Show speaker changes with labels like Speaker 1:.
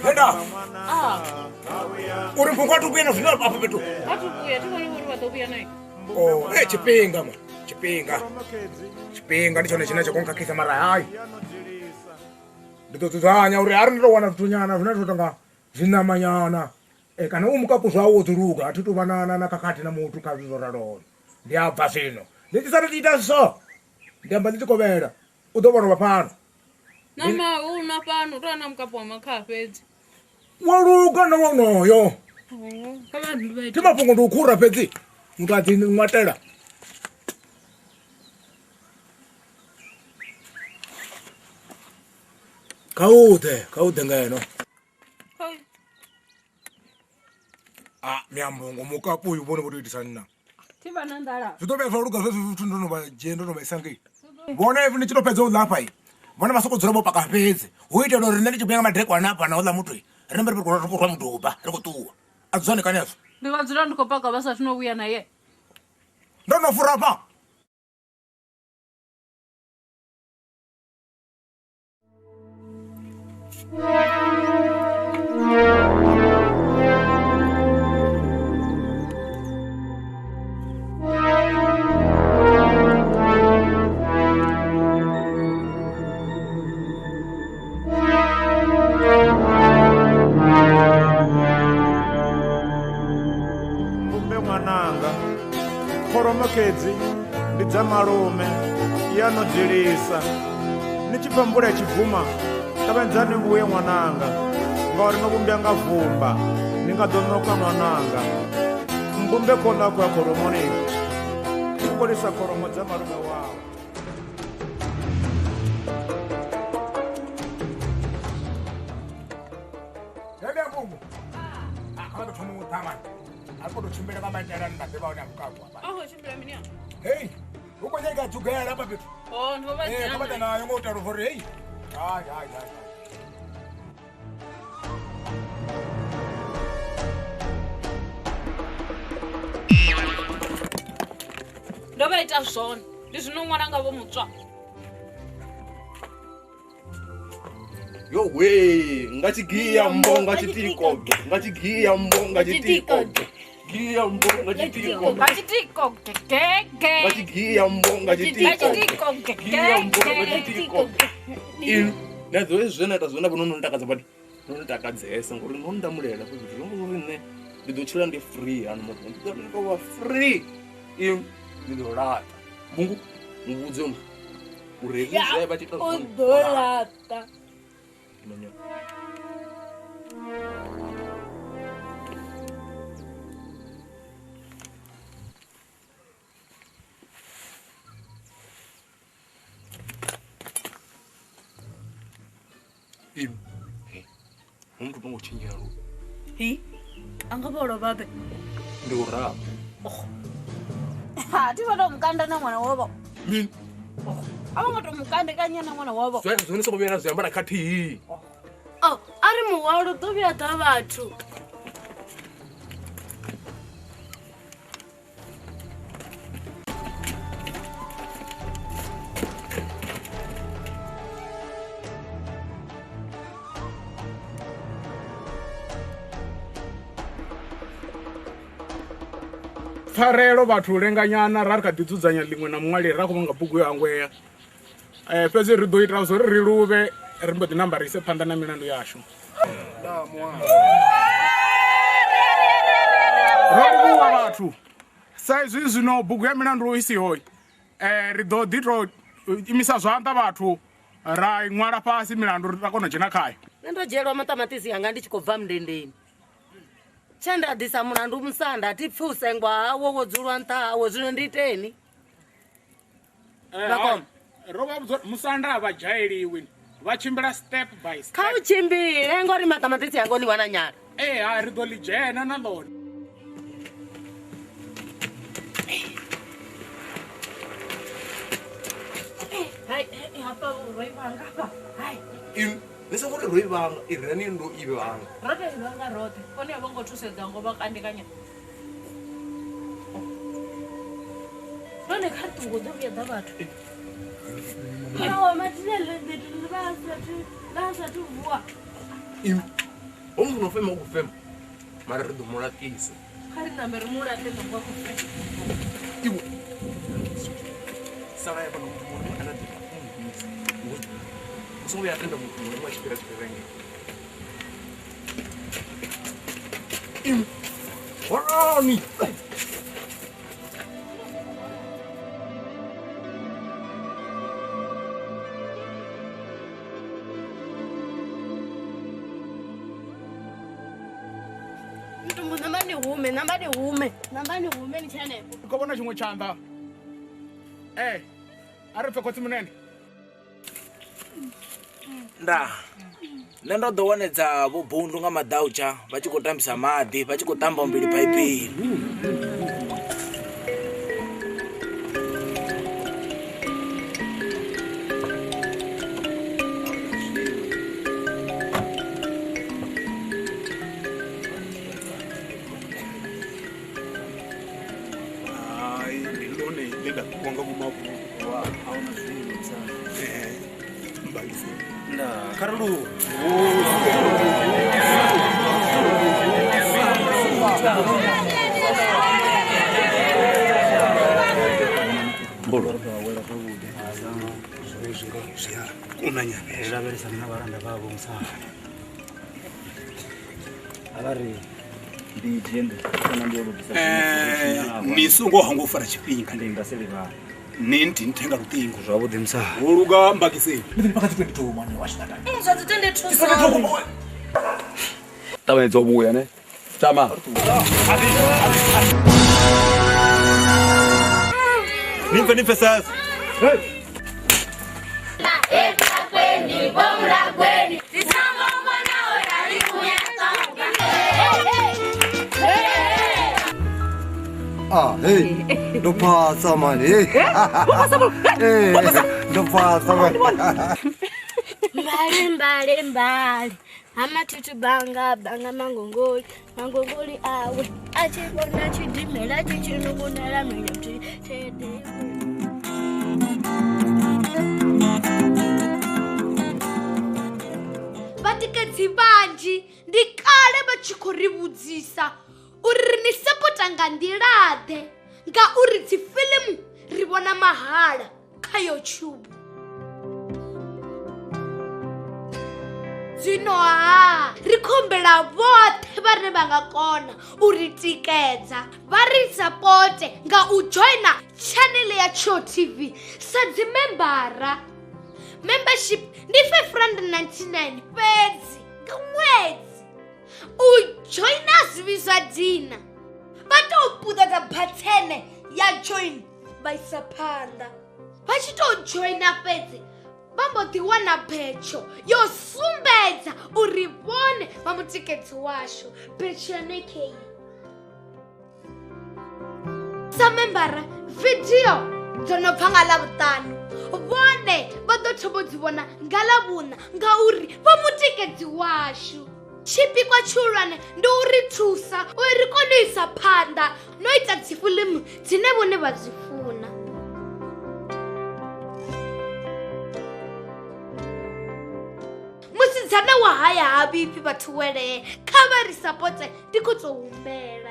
Speaker 1: Henda. Uri mphungu atukuya na zwino afha fhethu.
Speaker 2: Atukuya thi vhoni uri vha ḓo vhuya nae.
Speaker 1: Oh, eh tshifhinga man. Tshifhinga. Tshifhinga ndi tshone tshine tsha khou nkhakhisa mara hai. Ndi ḓo dzudzanya uri a ri ndi tou wana zwithunyana zwine zwa tonga zwiṋamanyana. Eh kana u mukapu zwawo wo dzuluga a thi tu vha na na na khakhathi na muthu kha zwithu zwo raloho. Ndi a bva zwino. Ndi tshi sala ndi ita so. Ndi amba ndi tshi kovhela. U ḓo vhona vha fhano.
Speaker 2: Na mahu na fhano u tou na mukapu wa makhaha fhedzi.
Speaker 1: Wo luga na wonoyo.
Speaker 2: Kha vha vha
Speaker 1: Thi mafhungo ndi u khura fhedzi. Muthu a ḓi ṅwatela. Kha u ḓe, kha u ḓe ngeno. A miambongo mukapu uyu vhone vho tou itisa nna.
Speaker 2: Thi vha na nḓala.
Speaker 1: Zwi ḓo vhuya zwa luga zwezwi zwithu ndo no vha dzhia ndo no vha isa ngei. Vhone ndi tshi tou fhedza u ḽa hafha vhone vha sokou dzula vho paka fhedzi hu itela uri nṋe ndi tshi vhuya nga madekwana hafha na houḽa muthu ri nambe ri khou rwa muduba ri khou ṱuwa. A si zwone kani hezwo?
Speaker 2: Ndi nga dzula ndi khou paka vha sathu no vhuya naye.
Speaker 1: Ndo no fura hafha.
Speaker 3: Vhumbe ṅwananga kholomo khedzi ndi dza malume ya no dzilisa ni tshi pfa mvula ya tshibvuma ṱavhanyedzani vhuye ṅwananga ngauri no vhumbya nga vumba ni nga ḓo ṋoka ṅwananga mbumbe khouḽa khou ya kholomoni u khou lisa kholomo dza malume wawe.
Speaker 1: A khou tou tshimbila nga maitele ane nda ḓivha one a mukapu hafha.
Speaker 2: A khou tshimbila mini afha?
Speaker 1: Hei, hu khou nyaga dzugela hafha fhethu.
Speaker 2: Oh, ndi vho vha
Speaker 1: Ee, kha vha ḓe nayo ngo itela uri hei. Hai, hai, hai.
Speaker 2: Ndo vha ita zwone. Ndi zwino ṅwananga vho mutswa.
Speaker 4: Yo we nga tshigia mbo nga tshitiko nga tshigia mbo nga tshitiko gia mbo nga tshitiko
Speaker 2: Nga tshitiko gege.
Speaker 4: nga tshigia mbo nga
Speaker 2: Nga
Speaker 4: tshitiko
Speaker 2: tshitiko
Speaker 4: gia mbo nga
Speaker 2: gege.
Speaker 4: tshitiko in na zwo zwe na ita zwone vho no ntakadza badi no ntakadzesa ngori no ndamulela fhedzi zwo ngo uri nṋe ndi ḓo tshila ndi free ano maḓuvha ndi ḓo ndi tou vha free in ndi ḓo laṱa mungu muvhudze uri hezwi zwe vha tshi ita
Speaker 2: U
Speaker 4: zwone
Speaker 2: ḓo laṱa.
Speaker 4: Im. Hu muthu tongo tshinyela lu.
Speaker 2: Hi? A nga vha o lovha ḓe?
Speaker 4: Ndi u ramba.
Speaker 2: Ha, thi vha tou mukanda na ṅwana wavho.
Speaker 4: Mini?
Speaker 2: A vho ngo tou mukandekanya na ṅwana wavho.
Speaker 4: Zwe zwone songo vhuya na zwi amba na khathihi.
Speaker 5: Oh, a ri muhwalo ḓo vhuya ḓa vhathu.
Speaker 6: Pfarelo vhathu lenganyana ra ri kha ḓi dzudzanya ḽiṅwe na muṅwaleli ra khou vhanga bugu yo hangwea um fhedzi ri ḓo ita zwo ri ri luvhe ri mbo ḓi namba ri ise phanḓa na milandu yashu. ṱuwa vhathu. Sa izwi zwino bugu ya milandu i siho, ri ḓo ḓi to imisa zwanḓa vhathu ra ṅwala fhasi milandu ra kona u dzhena khayo.
Speaker 7: Nṋe ndo dzhielwa maṱamaṱisi anga ndi tshi khou bva mundendeni. Tshe nda ḓisa mulandu musanda thi pfi u sengwa hawo wo dzulwa nṱha hawo, zwino ndi iteni? Vhakoma.
Speaker 6: Ro vha vhudza musanda a vha dzhaeliwi, vha tshimbila step by step.
Speaker 7: Kha u tshimbile ngori maṱamaṱisi anga o ḽiwa na nyala.
Speaker 6: Ee, ha ri ḓo ḽi dzhena na ḽone.
Speaker 2: Hai, hafha ro i vhanga hafha. Hai.
Speaker 4: Ni songo ri ro i vhanga, i re ni ndo i vhanga.
Speaker 2: Ro to i vhanga roṱhe. Vhone a vho ngo thusedza ngo vha kandekanya. Nahone kha ṱuwe ḓo vhuya ḓa vhathu.
Speaker 5: Awa mathina ḽi vha sathu vuwa.
Speaker 4: Ho muthu no fema u khou fema. Mara ri ḓo mu laṱisa.
Speaker 2: Kha ri nambe ri mu laṱe ṋangwa khou fema.
Speaker 4: Iwe. Sala ya vhana muthu muṅwe ana ḓi. U songo vhuya tenda muthu muṅwe a tshi fhira tshifhira ngei. Iwe. Holani.
Speaker 5: Nambani hume ni tshanefho.
Speaker 6: Ndi khou vhona tshiṅwe tshanḓa. A ri pfe khotsi munene.
Speaker 8: Nda. Nṋe ndo ḓo wanedza vho Bundu nga maḓautsha vha tshi khou tambisa maḓi, vha tshi khou tamba mbili phaipini.
Speaker 9: Hai, ndi ḽone ḽe nda ṱuwa nga vhumavu wa ahuna zwino sa mbangise.
Speaker 8: Nda. Kharulu.
Speaker 9: Mbolo. Zwi a kunanya.
Speaker 10: Ri lavhelesana na vhalanda vhavho musanda. A vha ri ndi dzhie ndo kana ndi yo lugisa
Speaker 9: Ni songo hangwa u fara tshifhinga.
Speaker 10: Ndi nga si livhale.
Speaker 9: Ni ndi nthenga luṱingo.
Speaker 10: Zwavhuḓi musanda.
Speaker 9: Wo luga mbakiseni.
Speaker 1: Ndi pakati 22 mwana wa xitata.
Speaker 2: Zwa dzi 22 sorry.
Speaker 11: Ṱavhanyedza u vhuya ne. Tama.
Speaker 3: Ni pfe sasa.
Speaker 12: Ah, hey, ndo pasa mani. Hey. Hey, ndo pasa mani.
Speaker 5: Mbali mbali mbali. Hama tutu banga banga mangongoli mangongoli awe achibona chidimela chichinungunela mina tede.
Speaker 13: Vhatikedzi vhanzhi ndi kale vha tshi khou ri vhudzisa uri ri ni sapota nga nḓila-ḓe ngauri dzi fiḽimu ri vhona mahala kha YouTube. Zwino ha ri khombela vhoṱhe vhane vha nga kona u ri tikedza vha ri sapote nga u joina channel ya Tsho TV sa dzi membara. Membership ndi 599 fhedzi nga ṅwedzi. U joina zwi zwa dina vha tou puṱedza bathene ya join vha isa phanḓa. Vha tshi tou joina fhedzi vha mbo ḓi wana betsho yo sumbedza uri vhone vha mutikedzi washu. Betsho yone kei. Sa membara vidio dzo no bva nga Ḽavhuṱanu vhone vha ḓo thoma u dzi vhona nga Ḽavhuṋa ngauri vha mutikedzi washu. Tshipikwa tshihulwane ndi u ri thusa uri ri kone u isa phanḓa no ita dzi fiḽimu dzine vhone vha dzi funa. Musidzana wa haya ha vhifhi vhathu welee, kha vha ri sapote ndi khou tou humbela.